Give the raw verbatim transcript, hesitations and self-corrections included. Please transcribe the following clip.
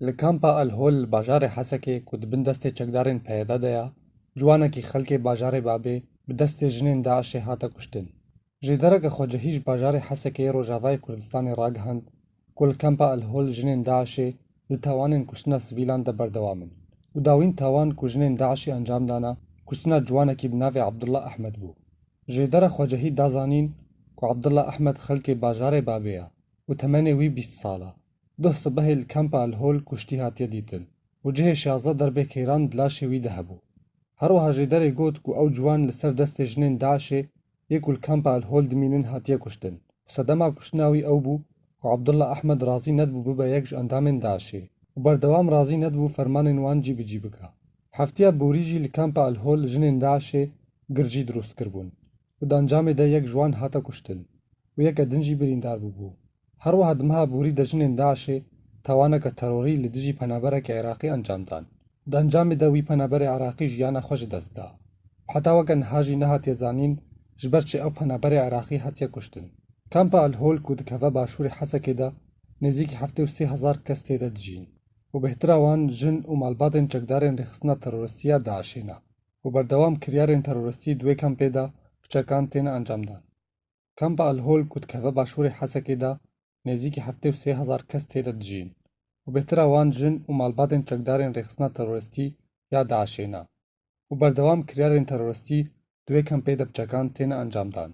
Li kampa El Hol li bajarê Hesekê ku di bin destê çekdarên P Y D de ya, ciwanekî xelkê bajarê Babê bi destê jinên DAIŞê hate kuştin. Jêdereke xwecihî ji bajarê Hesekê yê Rojavayê Kurdistanê ragihand ku li kampa El Hol jinên DAIŞê di tawanên kuştina sivîlan de berdewam in û dawîn tawan ku jinên DAIŞê encam dana kuştina ciwanekî bi navê Abdullah Ehmed bû. Jêdera xwecihî da zanîn ku Abdullah Ehmed xelkê bajarê Babê ya û temenê wî bîst sal e. Duh sibehê li kampa El Hol kuştî hatiye dîtin û cihê şazdeh derbê keyran di laşê wî de hebû. Her wiha jêderê got ku ew ciwan li ser destê jinên DAIŞê yê ku li kampa El Hol dimînin hatiye kuştin û sedema kuştina wî ew bû ku Abdullah Ehmed razî nedibû bibe yek ji endamên DAIŞê û berdewam razî nedibû fermanên wan cî bi cî bike. Heftiya borî jî li kampa El Hol jinên DAIŞê girjî dirust kiribûn û di encamê de yek ji wan hate kuştin û yeke din jî birîndar bûbû. Her wiha di meha borî de jinên DAIŞê tawaneke terorî li dijî penaberekî Iraqî encam dan. Di encamê de wî penaberê Iraqî jiyana xwe ji dest da. Heta weke niha jî nehatiye zanîn ji ber çi ew penaberê Iraqî hatiye kuştin. Kampa El Hol ku dikeve başûrê Hesekê de nêzîkî heftê û sê hezar kes tê de dijîn û bêhtira wan jin û malbatên çekdarên rêxistina teroristî ya DAIŞê ne û berdewam kiryarên teroristî di wê kampê de bi çekan têne encamdan. Kampa El Hol ku dikeve başûrê Hesekê de nêzîkî heftê û sê hezar kes tê de dijîn û bêhtira wan jin û malbatên çekdarên rêxistina teroristî ya DAIŞê ne û berdewam kiryarên teroristî di wê kampê de bi çekan têne encamdan.